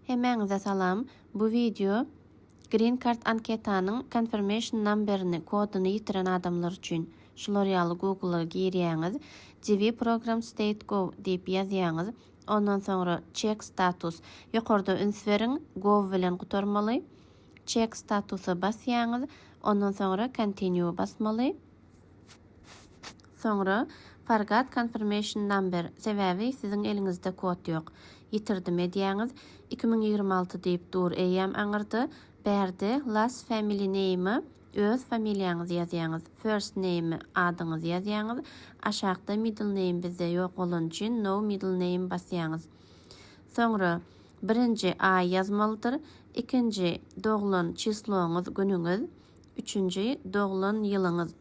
Hemmäňize salam. Bu wideo Green Card anketanyň confirmation numberini, kodyny ýitiren adamlar üçin. Şular ýaly Google-a girýäňiz, DV Program State Gov diýip ýazýaňyz. Ondan soňra Check Status. Ýokarda üns beriň, gov bilen gutarmaly. Check Status-a basýaňyz. Ondan soňra Continue basmaly. Soňra Forgot confirmation number, sebäbi siziň eliňizde kod ýok. Ýitirdim edýäňiz. 2026 diýip dur eýýäm aňyrda. Bärde last family name-e öz familiýaňyzy ýazýaňyz. First name-e adyňyzy ýazýaňyz. Aşakda middle name bizde ýok bolany üçin no middle name basýaňyz. Soňra birinji aý ýazmalydyr. Ikinji doglan çisloňyz günüňiz. Üçünji, doglan ýylyňyz.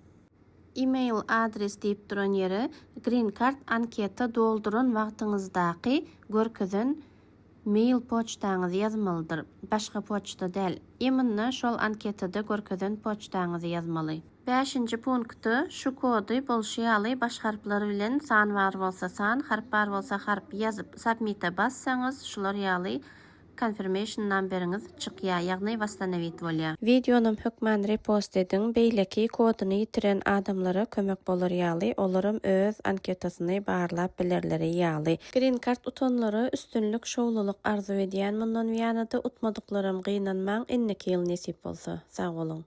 Email adres diýip duran ýere Green Card anketa dolduran wagtyňyzdaky görkezen mail poçtaňyzy ýazmalydyr. Başga poçta däl. Imенно şol anketada görkezen poçtaňyzy ýazmaly. Bäşinji punktda şu kody bolşy ýaly baş harplar bilen san bar bolsa san, harp bar bolsa harp ýazyp submite bassaňyz şular ýaly Confirmation numberiňiz çykýa ýagny wastanowit bolýa. Wideonam hökman repost ediň beýleki kodyny ýitiren adamlara kömek bolar ýaly olaram öz anketasyny barlap bilerleri ýaly. Green kart utanlara üstünlik şowlulyk arzuw edýän mundan buýanada utmadyklaram gynanmaň indiki ýyl nesip bolsa. Sag boluň.